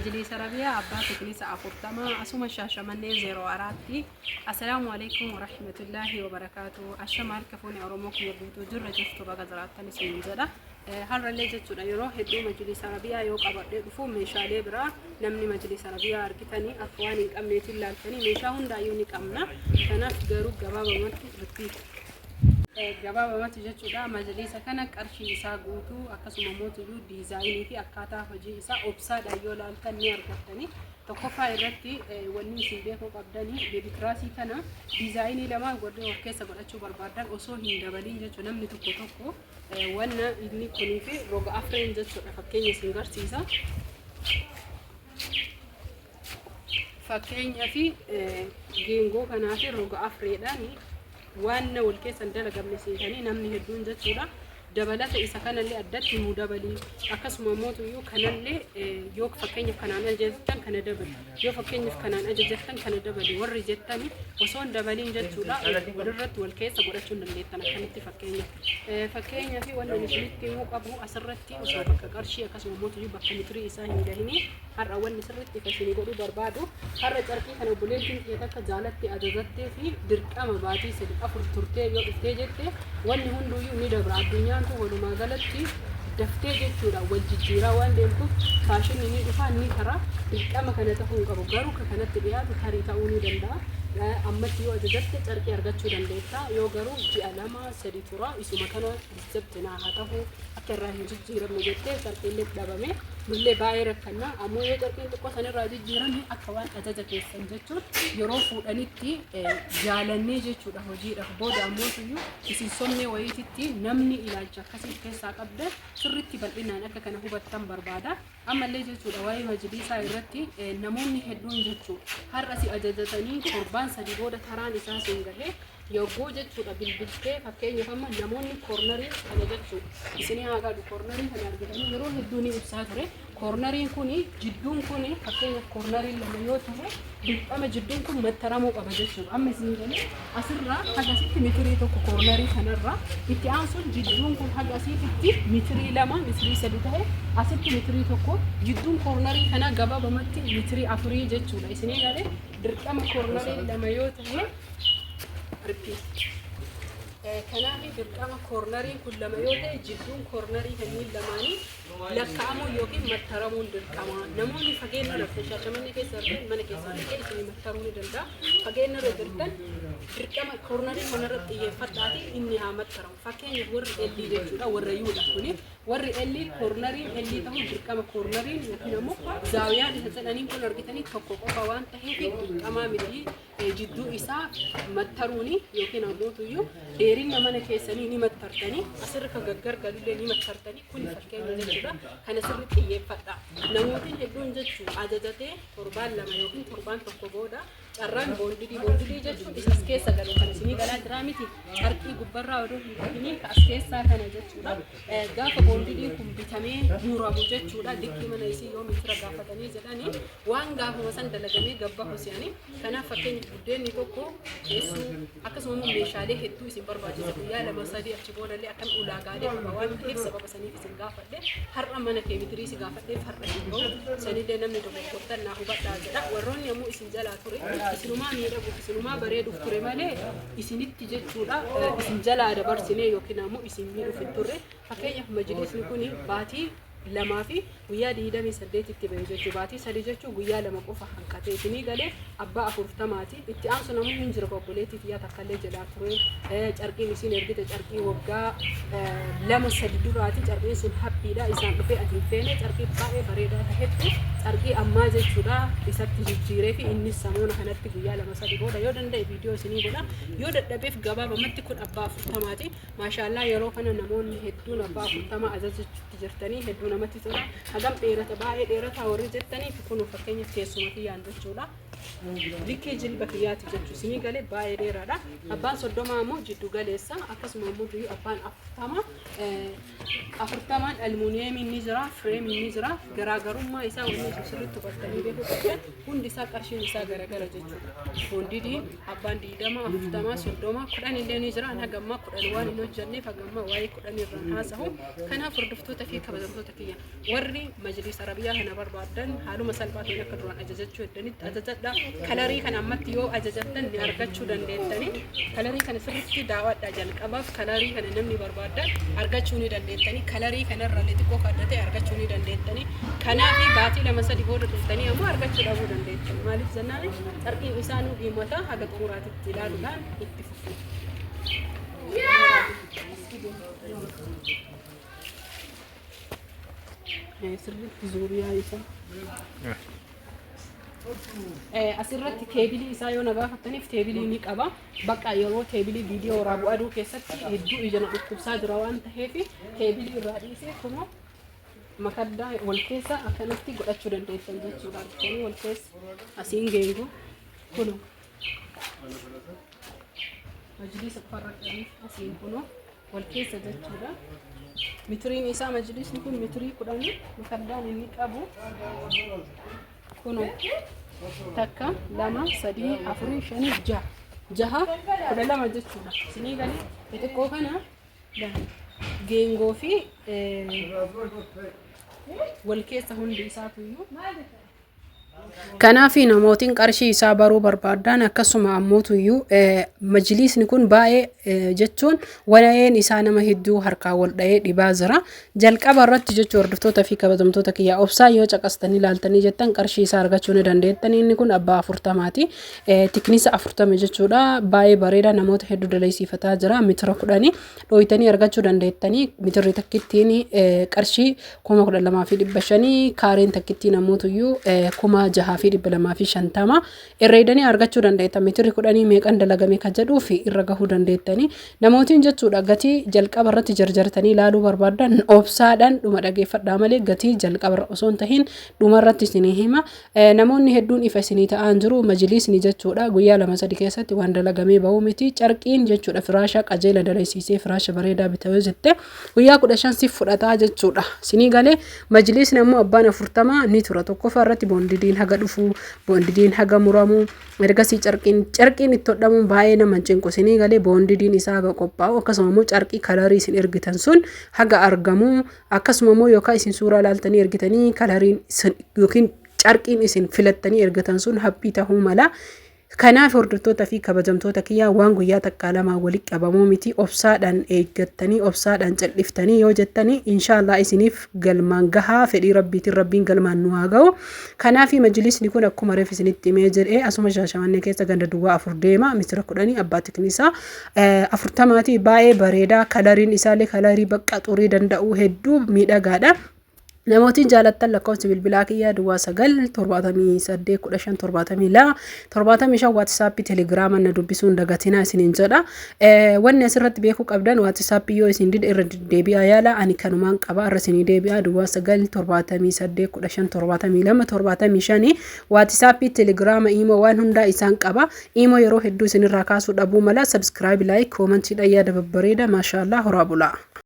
Majliisa Rabiyaa Abbaa Teknisa 40 asuma Shaashamannee 04tti. Assalaamu Aleykum Warahmatullaahi Wabarakaatu. Ashama harka fuune Oromoo kiyya guutuu jirra jirtu baga jiraattan isiniin jedha. Har'allee jechuudha yeroo hedduu Majliisa Rabiyaa yoo qabadhee dhufu meeshaalee biraa namni Majliisa Rabiyaa argitanii akka waan hin qabneetiin laaltanii meeshaa hundaayyuu ni qabna. Kanaaf garuu gabaabamatti repeat. Gabaabamatti jechuudha majliisa kana qarshii isaa guutuu akkasuma mootuyyuu diizaayinii fi akkaataa hojii isaa obsaadhaan yoo laaltan ni argattani. Tokkoffaa irratti wanni isin beekuu qabdani beebitiraasii kana diizaayinii lamaan godhee of keessa godhachuu barbaadan osoo hin dabaliin jechuudha namni tokko tokko wanna inni kunii fi roga afreen jechuudha fakkeenya isin garsiisa. Fakkeenyaaf geengoo kanaa fi roga afreedhaan waan na wal keessa hin dalagamne seetanii namni hedduun jechuudha. Dabalata isa kanallee addatti nuu dabalii akkasuma mootuyyuu kanallee yoo fakkeenyaaf kanaan ajajattan kana dabali yoo fakkeenyaaf kanaan ajajattan kana dabali warri jettani osoo hin dabaliin jechuudha walirratti wal keessa godhachuu hin dandeettan akkamitti fakkeenyaaf. Fakkeenyaaf wanni isinitti himuu qabu asirratti osoo bakka qarshii akkasuma mootuyyuu bakka mitirii isaa hin gahini har'a wanni sirriitti ifa isinii godhuu barbaadu har'a carqii kana obboleettiin kiyya takka jaalatte ajajattee fi dirqama baatii sadi afur turtee yoo dhuftee jette wanni hunduyyuu ni dabra addunyaan tun walumaa galatti daftee jechuudha wal jijjiiraa waan deemtuuf faashinni ni dhufa ni tara dirqama kana ta'uu hin qabu garuu ka kanatti dhiyaatu tarii ta'uu ni danda'a ammatti yoo ajajatte carqii argachuu dandeetta yoo garuu ji'a lama sadi tura isuma kana jabte naa haa tahu akka irraa hin jijjiiramne jettee carqiillee dhabame nullee baay'ee rakkanna ammoo yoo carqiin xiqqoo sanirraa jijjiirame akka waan ajaja keessan jechuun yeroo fuudhanitti jaalannee jechuudha hojiidhaaf booda ammoo tuyyuu isin somnee wayiititti namni ilaalcha akkasii of keessaa qabda sirritti bal'inaan akka kana hubattan barbaada. Ammallee jechuudha waa'ee majliisaa irratti namoonni hedduun jechuu har'a si ajajatanii torbaan sadi booda taraan isaa sun gahee yogguu jechuudha bilbiltee fakkeenyaaf amma namoonni koornarii kana jechuu isinii haa galu koornarii kana argitanii yeroo hedduu ni ibsaa ture koornariin kuni jidduun kuni fakkeenyaaf koornariin lama yoo ta'e dirqama jidduun kun mattaramuu qaba jechuudha amma isinii galee asirraa haga asitti mitirii tokko koornarii kanarraa itti aansuun jidduun kun haga asiitti mitirii 2 mitirii 3 ta'e asitti mitirii tokko jidduun koornarii kanaa gabaabamatti mitirii afurii jechuudha isinii galee dirqama koornarii lama yoo ta'e repeat. Kanaaf dirqama koornariin kun lama yoo ta'e jidduun koornarii kanneen lamaanii lakkaa'amuun yookiin mattaramuun dirqama. Namoonni fageenya irra Shaashamannee keessa jirtan mana keessan dhaqee isinii mattaruu ni danda'a. Fageenya irra jirtan dirqama koornarii kanarratti xiyyeeffadhaatii inni haa mattaramu. Fakkeenyaaf warri L jechuudha warra U dha kuni. Warri L koornariin L ta'uun dirqama koornariin yookiin ammoo zaawiyaan isa jedhaniin kun argitanii tokko qofa waan ta'eef dirqamaa miti. Jidduu isaa mattaruuni yookiin ammootuyyuu dheerinna mana keessanii ni mattartanii asirra kan gaggargalullee ni mattartanii kuni fakkeenya jechuudha. Kana sirri xiyyeeffadha. Namootiin hedduun jechuu ajajatee torbaan 2 yookiin torbaan tokko booda carraan boondidii boondidii jechuun isa as keessa galu kan isinii galaa jiraa miti carqii gubbarraa odoo hin ta'inii ka as keessaa kana jechuudha. Gaafa boondidiin kun bitamee muramu jechuudha. Likkii mana isii yoo mitira gaafatanii jedhanii waan gaafuma san dalagamee gabbahu se'anii kanaaf fakkeenyaaf buddeenni tokko teessoo akkasuma immoo meeshaalee hedduu isin barbaachisa guyyaa 2 3 achi boodallee akkan ulaagaalee qaba waan ta'eef sababa saniif isin gaafadhe har'a mana kee mitirii si gaafadheef har'a hin bahu sanillee namni dogoggortan naa hubadhaa jedha warroonni ammoo isin jalaa ture isinumaa miidhaguuf isinumaa bareeduuf ture malee isinitti jechuudha isin jalaa dabarsinee yookiin ammoo isin miidhuuf hin turre fakkeenyaaf majlisni kun baatii 2 fi guyyaa 28tti bahe jechuu baatii 3 jechuun guyyaa 2 qofa hanqatee isinii galee abbaa 40ti itti aansu namni hin jiru obboleettii tiyyaa takkallee jalaa ture carqiin isiin ergite carqii waggaa 2 3 duraati carqiin sun haphiidha isaan dhufee ati hin feene carqii baay'ee bareedaa tahetti carqii ammaa jechuudha isatti jijjiiree fi innis samoona kanatti guyyaa 2 3 booda yoo danda'e viidiyoo isinii godha yoo dadhabeef gabaabamatti kun abbaa 40ti maashaallaa yeroo kana namoonni hedduun abbaa 40 ajajachuutti jirtanii hedduu namatti tola. Hagam dheerata baay'ee dheerataa warri jettaniif kun fakkeenyaaf teessuma kiyyaan jechuudha. Likkii jilba kiyyaati jechuudha. Isinii galee baay'ee dheeraadha. Abbaan 30 ammoo jiddu galeessa. Akkasuma ammoo tuyyuu abbaan 40 40n almuuniyeemiin ni jira, fireemiin ni jira. Garaagarummaa isaa wanni isin sirriitti hubattanii beekuu qabdan hundi isaa qarshiin isaa garagara jechuudha. Boondidiin abbaan 20, 40, 30, 10 illee ni jira. An haga ammaa 10 waan hin hojjenneef haga ammaa waa'ee 10 irraan haasahu. Kanaaf hordoftoota fi kabajamtoota kiyya warri majliisa Arabiyaa kana barbaaddan haaluma salphaa ta'een akka duraan ajajachuu heddanitti ajajadha. Kalarii kana ammatti yoo ajajattan ni argachuu dandeettani. Kalarii kana sirriitti daawwadha jalqabaaf kalarii kana namni barbaaddan argachuu ni dandeettani. Kalarii kanarra illee xiqqoo kan adda ta'e argachuu ni dandeettani. Kanaaf baatii 2 3 booda dhuftanii ammoo argachuu dhabuu dandeettani. Maaliif jennaan carqiin isaa nu dhimata haga xumuraatitti ilaaluudhaan itti fufu. Sirriitti zuuriyaa isaa. Asirratti teebilii isaa yoo na gaafattaniif teebilii ni qaba. Bakka yeroo teebilii viidiyoo waraabu aduu keessatti hedduu ija na dhukkubsaa jira waan ta'eef teebilii irraa dhiisee kunoo makaddaa wal keessa akkanatti godhachuu dandeessan jechuudha. Argitanii wal keessa asiin geengoo kunoo majliisa qofarra qabii asiin kunoo wal keessa jechuudha. Mitiriin isaa majlisni kun mitirii 10 makaddaan inni qabu kunoo 1 2 3 4 5 6 6 12 jechuudha. Isinii galee xixiqqoo kana geengoo fi wal keessa hundi isaatuyyuu. Kanaaf namootiin qarshii isaa baruu barbaaddaan akkasuma ammootuyyuu majliisni kun baay'ee jechuun waa'een isaa nama hedduu harkaa wal dha'ee dhibaa jira. Jalqaba irratti jechuu hordoftoota fi kabajamtoota kiyyaa obsaa yoo caqastanii ilaaltanii jettan qarshii isaa argachuu ni dandeettanii. Inni kun abbaa 40ti. Tiknisa 40 jechuudha. Baay'ee bareeda namoota hedduu dalaysiifataa jira. Mitira 10 dhooytanii argachuu dandeettanii mitirri takkittiin qarshii 12,500 kaareen takkittiin ammoo 6,250 herreedanii argachuu dandeettan mitirri 10 meeqan dalagame ka jedhuu fi irra gahuu dandeettanii namootiin jechuudha gatii jalqaba irratti jarjartanii ilaaluu barbaaddan obsaadhaan dhuma dhageeffadhaa malee gatii jalqaba irra osoo hin tahin dhuma irratti isinii hima. Namoonni hedduun ifa isinii ta'aan jiru majliisni jechuudha guyyaa 2 3 keessatti waan dalagamee bahuu miti carqiin jechuudha firaasha qajeela dalaysiisee firaasha bareedaa bita yoo jette guyyaa 15 sif fudhataa jechuudha isinii galee majliisni ammoo abbaan 40 ni tura tokkoffaa irratti boondidiin haga dhufu boondidiin haga muramu ergasii carqiin carqiin itti hodhamuun baay'ee nama hin cinqu isinii galee boondidiin isaa haga qophaa'u akkasuma immoo carqii kalarii isin ergitan sun haga argamu Akkasuma immoo yookaan isin suuraa ilaaltanii ergitanii kalariin yookiin carqiin isin filattanii ergatan sun haphii tahuu mala. Kanaaf hordoftoota fi kabajamtoota kiyyaa waan guyyaa takkaa lamaa walitti qabamuu miti obsaadhaan eeggattanii obsaadhaan cal'iftanii yoo jettanii inshaallah isiniif galmaan gahaa fedhii rabbiitiin rabbiin galmaan nu haa ga'u. Kanaaf majlisni kun akkuma reef isinitti himee jedhee asuma Shaashamannee keessa ganda duwwaa 4 deema mitira 10 abbaa tiknisaa 40ti baay'ee bareeda kalariin isaallee kalarii bakka xurii danda'u hedduu miidhagaadha. Namootiin jaalattan lakkoofsi bilbilaa kiyyaa duwwaa 9 78 15 72 75 waatisaappii telegiraama na dubbisuun dagatinaa isiniin jedha. Wanni asirratti beekuu qabdan waatisaappii yoo isin dide irra deddeebi'aa yaala ani kanumaan qaba irra isinii deebi'aa duwwaa 9 78 15 72 75 waatisaappii telegiraama imoo waan hundaa isaan qaba. Imo yeroo hedduu isinirraa kaasuu dhabuu mala subscribe like comment dhaan yaada babbareeda maashaallah horaa bulaa.